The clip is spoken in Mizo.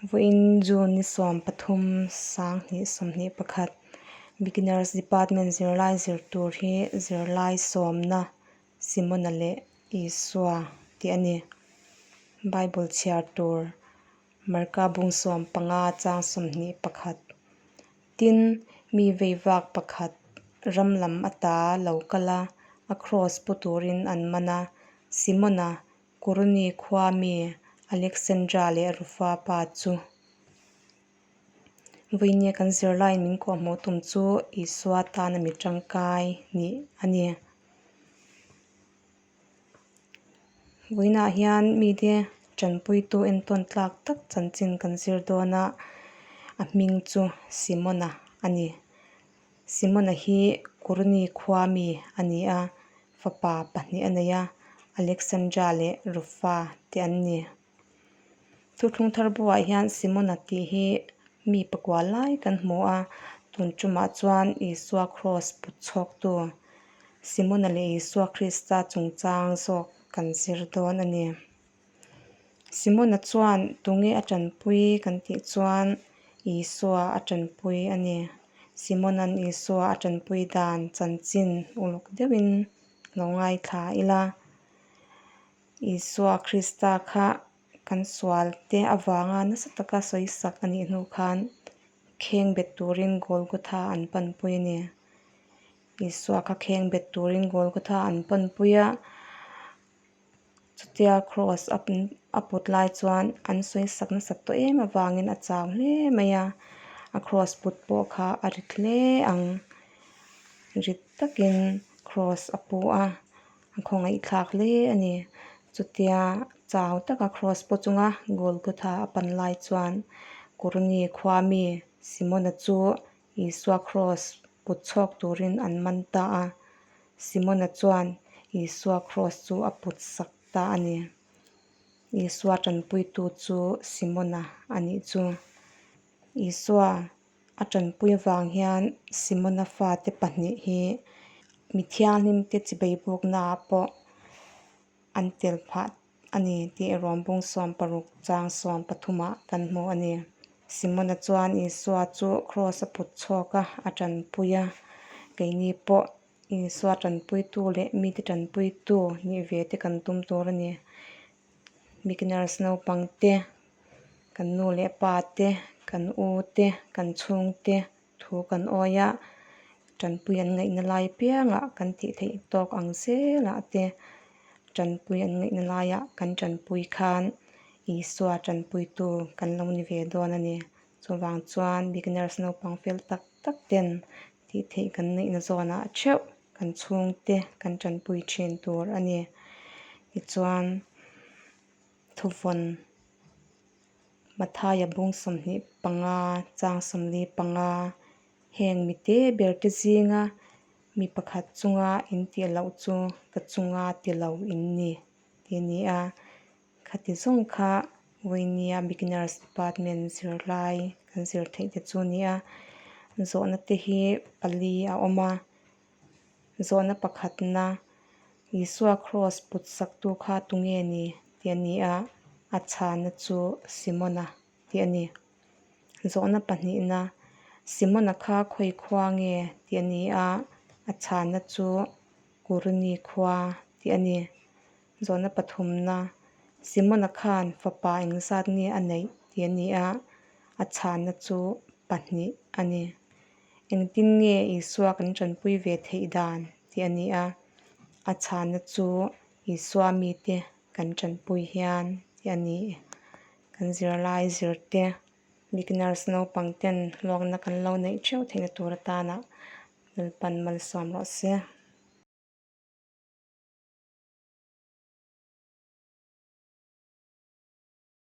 Vawiin June ni 13 2021 Beginners Department zirlai zir tur hi zirlai sawmna Simona leh Isua tih a ni. Bible chhiar tur Marka bung 15 chang 21 Tin, mi veivak pakhat ram lam ata lo kal a, a kraws pu turin an man a, Simona Kuruni khua mi Alexandra leh Rufa pa chu Vawinia kan zirlaiin min kawhhmuh tum chu Isua tana mi tangkai nih a ni. Vawiinah hian mite tanpuitu entawn tlak tak chanchin kan zir dawn a, a hming chu Simona a ni. Simona hi Kuruni khua mi a ni a, fapa pahnih a nei a, Alexandra leh Rufa te an ni. Thuthlung thar buah hian Simona tih hi mi pakua lai kan hmu a, tun tumah chuan Isua kraws put chhawktu Simona leh Isua Krista chungchang zawk kan zir dawn a ni. Simona chuan tunge a tanpui kan tih chuan Isua a tanpui a ni. Simona'n Isua a tanpui dan chanchin uluk deuhin lo ngaithla ila. Isua Krista kha kan sual te avanga nasa taka sawi sak a nih hnu khan kheng bet turin Golgotha an panpui a ni. Isua kha kheng bet turin Golgotha an panpui a, chutia kraws a put lai chuan an sawi sak nasat tawh em avangin a chau hle mai a, a kraws put pawh kha a rit hle ang. Rit takin kraws a pu a. A khawngaihthlak hle a ni. Chutia chau taka kraws pawh chunga Golgotha a pan lai chuan Kurni khua mi Simona chu Isua kraws put chhuak turin an man ta a. Simona chuan Isua kraws chu a put sak ta a ni. Isua tanpuitu chu Simona a nih chu. Isua A tanpui avang hian Simona fate pahnih hi mi thianghlimte chibei buknaah pawh an tel phah a ni tih Rom bung 60 chang 13 ah kan hmu a ni. Simona chuan Isua chu kraws a put chhuak a, a tanpui a, keini pawh Isua tanpuitu leh mite tanpuitu nih ve te kan tum tur a ni. Beginners naupangte kan nu leh pa te kan u te kan chhung te thu kan awi a tanpui an ngaihna lai piangah kan tih theih tawk ang zelah te tanpui an ngaihna laiah kan tanpui khan Isua tanpuitu kan lo ni ve dawn a ni. Chuvang chuan beginners naupang fel tak tak ten tih theih kan neihna zawnah theuh kan chhungte kan tanpui thin tur a ni. Tichuan Thuvawn Mathaia bung 25 chang 45 heng mite ber te zinga mi pakhat chunga in tih loh chu ka chunga ti lo in ni tih a ni a. Khati zawng kha Vawinia Beginners Department zirlai kan zir theih te chu a ni a. Zawhna te hi pali a awm a. Zawhna pakhatna, Isua kraws put saktu kha tunge ni? tih a ni a, a chhana chu Simona tih a ni. Zawhna pahnihna, Simona kha khawi khua nge? tih a ni a, a chhana chu Kuruni khua tih a ni. Zawhna pathumna, Simona khan fapa engzat nge a neih? tih a ni a, a chhana chu pahnih a ni. Engtin nge Isua kan tanpui ve theih dan tih a ni a, a chhana chu Isua mite kan tanpui hian tih a ni. Kan zirlai zirte, beginners naupang ten hlawkna kan lo neih theuh theihna tur atana Lalpan malsawm rawh se.